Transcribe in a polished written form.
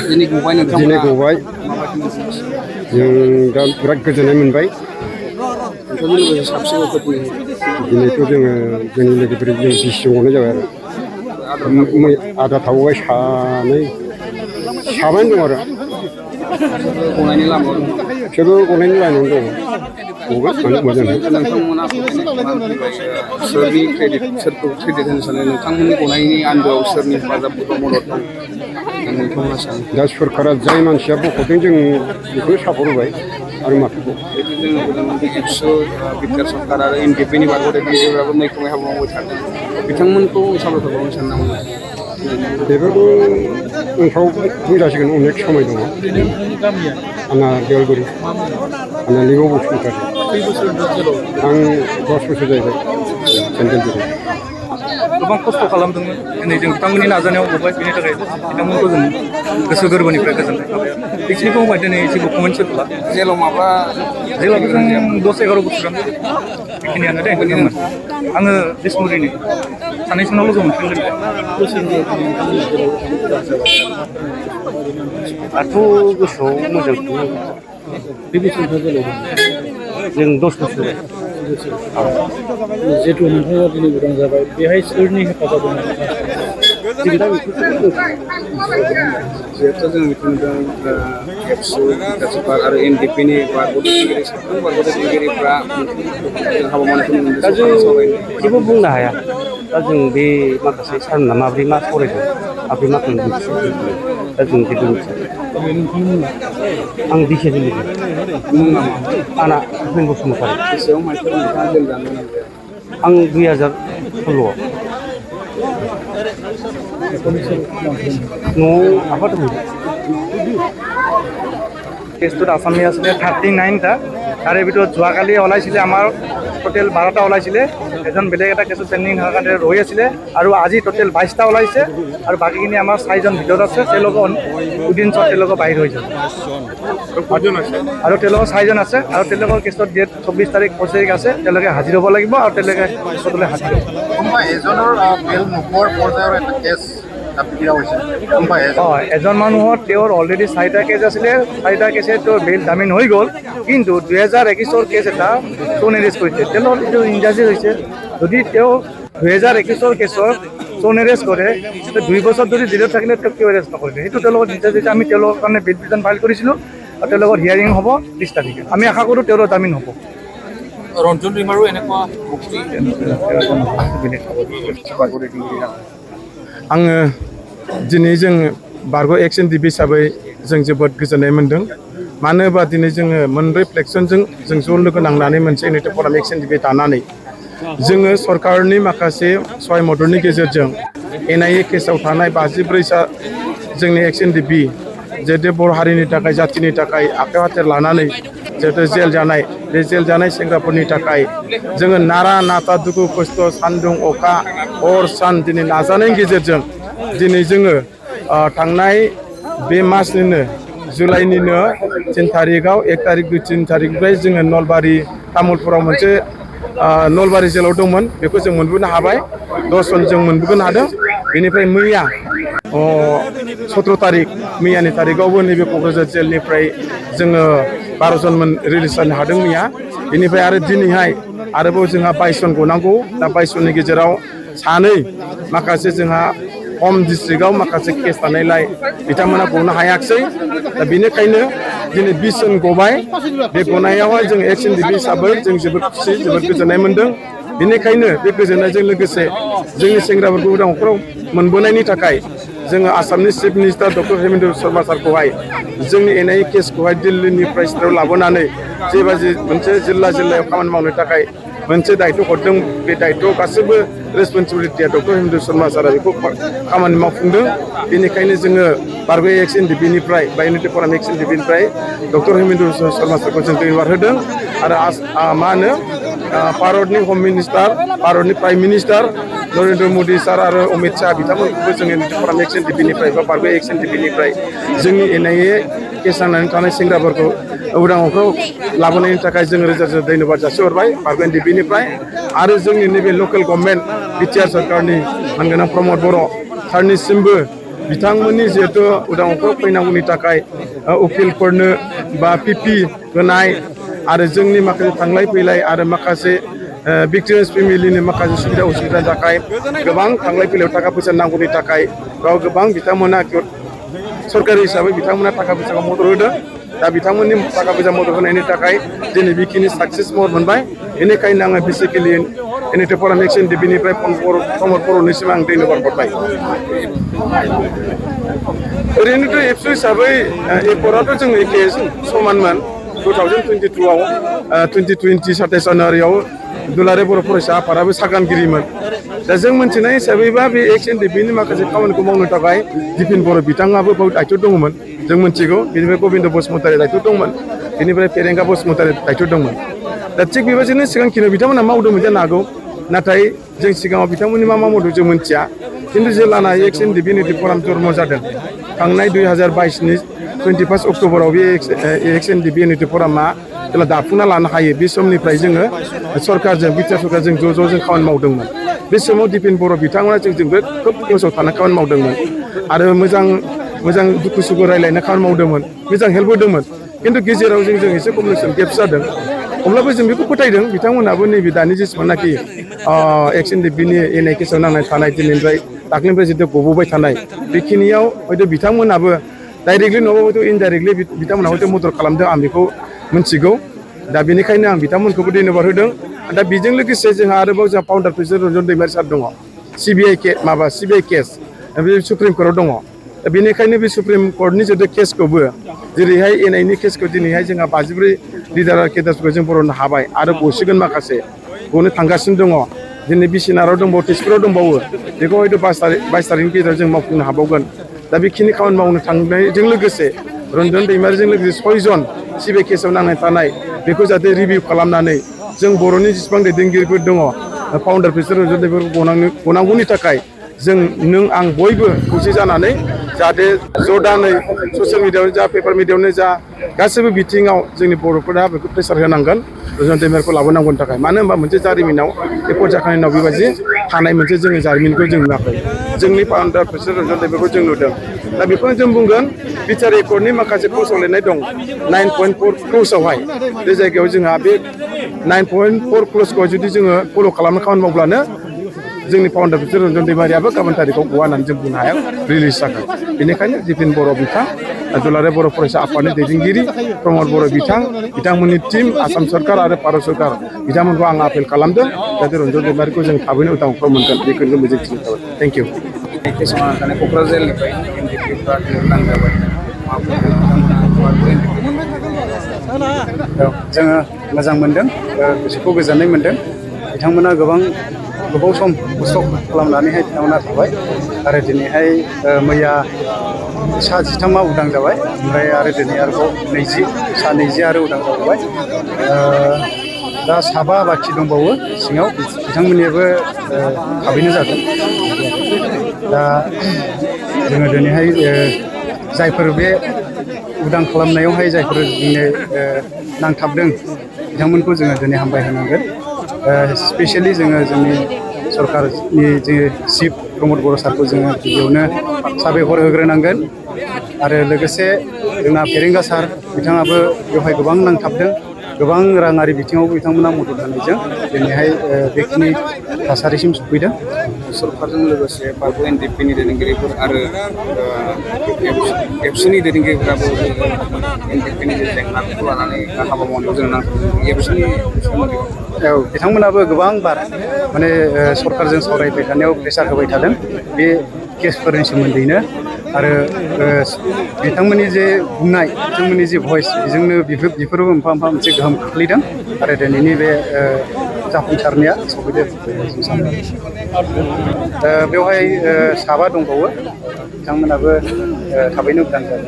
दिनै गबाय जों दा बिराद गोजोननाय मोनबाय दिनैथ' जोङो जोंनि लोगोफोर जों बिसिआवनो जाबाय आरो आदा थाबावबाय साबायानो दं आरो बिसोरबो गनायनि लाइनावनो दङ गगोन मानो मोजां नोंथांमोना सोरनि सोरखौ क्रेडिट होनो सानो नोंथांमोननि गनायनि आन्दोआव सोरनि हेफाजाब मदद दं नोंथांमोना सानो दा सरकारा जाय मानसिया बख'दों जों बेखौनो सापर्ट होबाय आरो माथोखौ एबसु बिटिआर सरकार आरो एनडिपिनि बारग'थाय बिसोराबो मैखोमै हाबा मावबाय थादों बिथांमोनखौ साबायखर बावनो सानो नामा बेफोरखौ उनफ्राव बुंजासिगोन अनेक समाय दङ आंना देवलगुरि आंना लिबु बसुमतारी आं 10 बोसोर जाहैबाय सेन्ट्रेल जेलाव गोबां खस्थ' खालामदोंमोन दिनै जों बिथांमोननि नाजानायाव गबाय बेनि थाखाय बिथांमोनखौ जों गोसो गोरबोनिफ्राय गोजोननाय थाबाय बेखिनिखौ बुंबाय दिनै एसे डकुमेन्टस होथ'ला जेलाव माबा जेलावबो जों 10-11 बोसोरानो बेखिनियानो दे नोंथांमोन आङो बिसमुरिनि सानैसोनाव लोगो मोनफिनगोन दाथ' गोसोआव मोजां बे बोसोरनिफ्राय जेलाव जों 10 बोसोर जिहेतु नोंथाङा दिनै उदां जाबाय बेहाय सोरनि हेफाजाब दङ जिहेतु जों मिथिदों एबसु बिटिआर सरकार आरो एनडिपिनि बारग'थायगिरि साफ्रोम बारग'थायगिरिफ्रा हाबा मावनायखौ नुनो दा जों जेबो बुंनो हाया दा जों बे माखासे सारना माब्रै मा सावरायदों माब्रै मा खालामदों दा जों जेबो मिथिया आं दिखिया लोगो आंना उपेन बसुमतारी बेसेबां मानसिफोर नोंथाङा जेल जानो गोनां जाया आं 2016 न'आव आफा दंमोन টেষ্টত আছামী আছিলে 39টা তাৰে ভিতৰত যোৱাকালি ওলাইছিলে আমাৰ টোটেল 12টা ওলাইছিলে এজন বেলেগ এটা কেছত পেণ্ডিং হোৱাৰ কাৰণে ৰৈ আছিলে আৰু আজি টোটেল 22টা ওলাইছে আৰু বাকীখিনি আমাৰ 4জন ভিতৰত আছে তেওঁলোকৰ উদিন তেওঁলোকৰ বাহিৰ হৈ যাব আৰু তেওঁলোকৰ 4জন আছে আৰু তেওঁলোকৰ কেছত ডেট 24 তাৰিখ 25 তাৰিখ আছে তেওঁলোকে হাজিৰ হ'ব লাগিব আৰু তেওঁলোকে কোৰ্টলৈ হাজিৰ হ'ব এজনৰ বেল নোপোৱাৰ পৰ্যায়ৰ এটা কেছ এজন মানুহৰ তেওঁৰ অলৰেডি 4টা কেছ আছিলে 4টা কেছে তেওঁৰ বেল জামিন হৈ গ'ল কিন্তু 2021ৰ কেছ এটা চোন এৰেষ্ট কৰিছে তেওঁৰ এইটো ইনজাষ্টিছ হৈছে যদি তেওঁ 2021ৰ কেছৰ চোন এৰেষ্ট কৰে 2 বছৰ ধৰি জেলত থাকিলে তেওঁক কিয় এৰেষ্ট নকৰিলে সেইটো তেওঁলোকৰ ইনজাষ্টিছ আমি তেওঁলোকৰ কাৰণে বেল পিটিশ্যন ফাইল কৰিছিলোঁ আৰু তেওঁলোকৰ হিয়াৰিং হ'ব 30 তাৰিখে আমি আশা কৰোঁ তেওঁৰ জামিন হ'ব ৰঞ্জন ৰিমাৰো এনেকুৱা মুক্তি आङो दिनै जों बारग' एक्स एनडिपि हिसाबै जों जोबोद गोजोननाय मोन्दों मानो होनबा दिनै जोङो मोनब्रै फ्लेक्सनजों जों ज' लोगो नांनानै मोनसे इउनिटि फराम एक्स एनडिपि दानानै जोङो सरकारनि माखासे सहाय मददनि गेजेरजों एनआइए केसाव थानाय 54 जोंनि एक्स एनडिपि जिहेतु बर' हारिनि थाखाय जाथिनि थाखाय आखाइ हाथेर लानानै जिहेतु जेल जानाय बे जेल जानाय सेंग्राफोरनि थाखाय जोङो नारा नाथा दुखु खस्थ' सान्दुं अखा हर सान दिनै नाजानायनि गेजेरजों दिनै जोङो थांनाय बे मासनिनो जुलाइनिनो 3 तारिखआव 1 तारिख 2 3 तारिखनिफ्राय जोङो नलबारि तामुलपुराव मोनसे नलबारि जेलाव दंमोन बेखौ जों मोनबोनो हाबाय 10 जन जों मोनबोनो हादों बेनिफ्राय मैया 17 तारिख मैयानि तारिखआवबो नैबे क'क्राझार जेलनिफ्राय जोङो 12 जन रिलिज जानो हादों मैया बेनिफ्राय आरो दिनैहाय आरोबाव जोंहा 22 जन गनांगौ दा 22 जननि गेजेराव सानै माखासे जोंहा हम डिस्ट्रिक्टआव माखासे केस थानायलाय बिथांमोना गनो हायाखिसै दा बेनिखायनो दिनै 20 जन गबाय बे गनायावहाय जों एक्स एनडिपि हिसाबै जों जोबोद खुसि जोबोद गोजोननाय मोन्दों बेनिखायनो बे गोजोननायजों लोगोसे जोंनि सेंग्राफोरखौ उदां अख्राङाव मोनबोनायनि थाखाय जोङो आसामनि chief minister doctor Hemanta Sharma सारखौहाय जोंनि एनआइए केसखौहाय दिल्लीनिफ्राय सिटाव लाबोनानै जेबादि मोनसे जिल्लायाव खामानि मावनो थाखाय मोनसे दायित्व हरदों बे दायित्वआव गासैबो रेसपन्सिबिलिटिया डक्टर हेमन्त शर्मा सारा बेखौ खामानि मावफुंदों बेनिखायनो जोङो बारग' एक्स एनडिपिनिफ्राय बा इउनिटि फराम एक्स एनडिपिनिफ्राय डक्टर हेमन्त शर्मा सारखौ जों धन्यबाद होदों आरो मा होनो भारतनि हम मिनिस्टार भारतनि प्राइम मिनिस्टार नरेन्द्र मदि सार आरो अमित शाह बिथांमोनखौबो जों इउनिटि फराम एक्स एनडिपिनिफ्राय बा बारग' एक्स एनडिपिनिफ्राय जोंनि एनआइए केस नांनानै थानाय सेंग्राफोरखौ उदां अख्राङाव लाबोनायनि थाखाय जों रोजा रोजा धन्यबाद जासिहरबाय बारग' एनडिपिनिफ्राय आरो जोंनि नैबे लकेल गभर्नमेन्ट बिटिआर सरकारनि मानगोनां प्रमद बर' सारनिसिमबो बिथांमोननि जिहेतु उदांफ्राव फैनांगौनि थाखाय उकिलफोरनो बा पिपि होनाय आरो जोंनि माखासे थांलाय फैलाय आरो माखासे भिक्टिम्स फेमिलिनि माखासे सुबिदा उसुबिदा थाखाय गोबां थांलाय फैलायाव थाखा फैसा नांगौनि थाखाय गाव गोबां बिथांमोना सरकारि हिसाबै बिथांमोना थाखा फैसाखौ मदद होदों दा बिथांमोननि थाखा फैसा मदद होनायनि थाखाय दिनै बेखिनि साक्सेस महर मोनबाय बेनिखायनो आङो बेसिकेलि इउनाइटेड फराम एक्स एन डि बि निफ्राय प्रमद बर'निसिम आं धन्यबाद हरबाय ओरैनोथ' एबसु हिसाबै एफर्टआथ' जों एखे समानमोन 2022आव 2020 27 जानुवारियाव दुलाराय बर' फरायसा आफादाबो सागानगिरिमोन दा जों मिथिनाय हिसाबैबा बे एक्स एन डि बि नि माखासे खामानिखौ मावनो थाखाय दिपिन बर' बिथाङाबो बहुत दायथ' दङमोन जों मिथिगौ बेनिफ्राय गबिन्द बसुमतारी दायथ' दंमोन बेनिफ्राय फेरेंगा बसुमतारी दायथ' दंमोन दा थिग बेबायदिनो सिगांखिनियाव बिथांमोना मावदोंमोन जानो हागौ नाथाय जों सिगाङाव बिथांमोननि मा मावदों जों मिथिया खिन्थु जेब्लाना एक्स एन डि बि इउनाइटेड फराम जन्म जादों थांनाय 2022नि 21 अक्ट'बराव बे एक्स एन डि बि इउनाइटेड फरामा जेब्ला दाफुंना लानो हायो बे समनिफ्राय जोङो सरकारजों बिटिआर सरकारजों ज' जों खामानि मावदोंमोन बे समाव दिपिन बर' बिथांमोना जोंजोंबो खोब क्ल'सआव थाना खामानि मावदोंमोन आरो मोजां दुखु सुखु रायलायना खामानि मावदोंमोन मोजां हेल्प होदोंमोन खिन्थु गेजेराव जों एसे कमिउनिकेसन गेप जादों अब्लाबो जों बेखौ फोथायदों बिथांमोनाबो नैबे दानि जेसेबांनाखि एक्स एन डि बि नि एनआइ केसआव नांनाय थानाय दिनैनिफ्राय दाख्लैनिफ्राय जितु गबोबाय थानाय बेखिनियाव हयथ' बिथांमोनाबो डाइरेक्टलि नङाबा हयथ' इनडाइरेक्टलि बिथांमोना हयथ' मदद खालामदों आं बेखौ मिथिगौ दा बेनिखायनो आं बिथांमोनखौबो धन्यबाद होदों दा बेजों लोगोसे जोंहा आरोबाव जोंहा फाउन्डार प्रेसिडेन्ट रन्जन दैमारि सार दङ सिबिआइ केस बे सुप्रिम कर्टआव दङ दा बेनिखायनो बे सुप्रिम कर्टनि जितु केसखौबो जेरैहाय एनआइनि केसखौ दिनैहाय जोंहा 54 लिडार आरो केडार्सफोरखौ जों बर'नो हाबाय आरो गसिगोन माखासे गनो थांगासिनो दङ दिनै बिसिनाराव दंबावो तेजपुराव दंबावो बेखौ हयथ' 22 तारिखनि गेजेराव जों मावफुंनो हाबावगोन दा बेखिनि खामानि मावनो थांनायजों लोगोसे रन्जन दैमारिजों लोगोसे 6 जन सिबिआइ केसआव नांनाय थानाय बेखौ जाहाथे रिभिउ खालामनानै जों बर'नि जेसेबां दैदेनगिरिफोर दङ फाउन्डार प्रेसिडेन्ट रन्जन दैमारिखौ गनांगौनि थाखाय जों नों आं बयबो खौसे जानानै जाहाथे जदानै ससियेल मिडियायावनो जा पेपार मिडियायावनो जा गासैबो बिथिङाव जोंनि बर'फोरा बेखौ प्रेसार होनांगोन रन्जन दैमारिखौ लाबोनांगौनि थाखाय मानो होनबा मोनसे जारिमिनाव एफर्ट जाखांनायनि उनाव बेबायदि थानाय मोनसे जोंनि जारिमिनखौ जों नुवाखै जोंनि फाउन्डार प्रेसिडेन्ट रन्जन दैमारिखौ जों नुदों दा बेखौनो जों बुंगोन बिटिआर एकर्डनि माखासे क्ल'साव लिरनाय दं 9.4 क्ल'सावहाय बे जायगायाव जोंहा बे 9.4 क्ल'सखौ जुदि जोङो फल' खालामनो खामानि मावब्लानो जोंनि फाउन्डार प्रेसिडेन्ट रन्जन दैमारियाबो गाबोन तारिखआव गवा होननानै जों बुंनो हाया रिलिज जागोन बेनिखायनो दिपिन बर' बिथां दुलाराय बर' फरायसा आफादनि दैदेनगिरि प्रमद बर' बिथांमोननि टिम आसाम सरकार आरो भारत सरकार बिथांमोनखौ आं आपेल खालामदों जाहाथे रन्जन दैमारिखौ जों थाबैनो उदांफ्राव मोनगोन बेखौनो मिजिंथिनाय थाबाय थेंक इउ केसआव थानाय क'क्राझार जिल्लानिफ्राय एनडिपिफ्रा नांजाबाय जोङो मोजां मोनदों गोसोखौ गोजोननाय मोनदों बिथांमोना गोबाव सम खस्थ' खालामनानैहाय बिथांमोना थाबाय आरो दिनैहाय मैया सा 13 उदां जाबाय ओमफ्राय आरो दिनै आरोबाव 20 आरो उदां जाबावबाय दा 7 बाखि दंबावो सिङाव बिथांमोननियाबो थाबैनो जागोन दा जोङो दिनैहाय जायफोर बे उदां खालामनायावहाय जायफोर जोंनो नांथाबदों बिथांमोनखौ जोङो दिनै हामबाय होनांगोन स्पेसियेलि जोङो जोंनि सरकारनि जे चिफ प्रमद बर' सारखौ जोङो गिबियावनो साबायखर होग्रोनांगोन आरो लोगोसे जोंना फेरेंगा सार बिथाङाबो बेवहाय गोबां नांथाबदों गोबां राङारि बिथिङावबो बिथांमोना मदद होनायजों दिनैहाय बेखिनि थासारिसिम सफैदों सरकारजों लोगोसे बारग' एनडिपिनि दैदेनगिरिफोर आरो एबसुनि दैदेनगिरिफोराबो एनडिपिनि जेंनाखौ लानानै हाबा मावनायाव जों नांथाबदों एबसुनि सोमोन्दै बिथांमोनाबो गोबां बार माने सरकारजों सावरायबाय थानायाव प्रेसार होबाय थादों बे केसफोरनि सोमोन्दैनो आरो बिथांमोननि जे बुंनाय बिथांमोननि जे भइस बेजोंनो बेफोरबो मोनफा मोनसे गोहोम खोख्लैदों आरो दिनैनि बे जाफुंसारनाया सफैदों जों सानो बेवहाय 7 दंबावो बिथांमोनाबो थाबैनो उदां जागोन